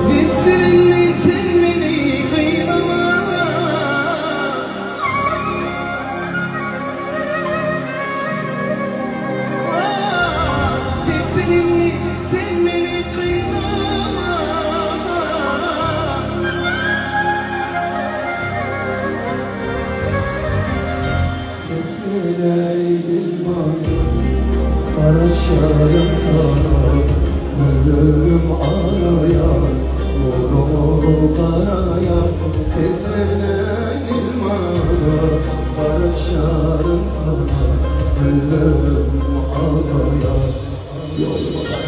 Bilsin sen meni gynama. Bilsin indi sen meni gynama. Seslenäý dilbara, Garaşýaryn saňa, Gözlerim alaýar, Ýoluňa garaýar. Seslenäý dilbara, Garaşýaryn saňa, Gözlerim alaýar, Ýoluňa garaýar.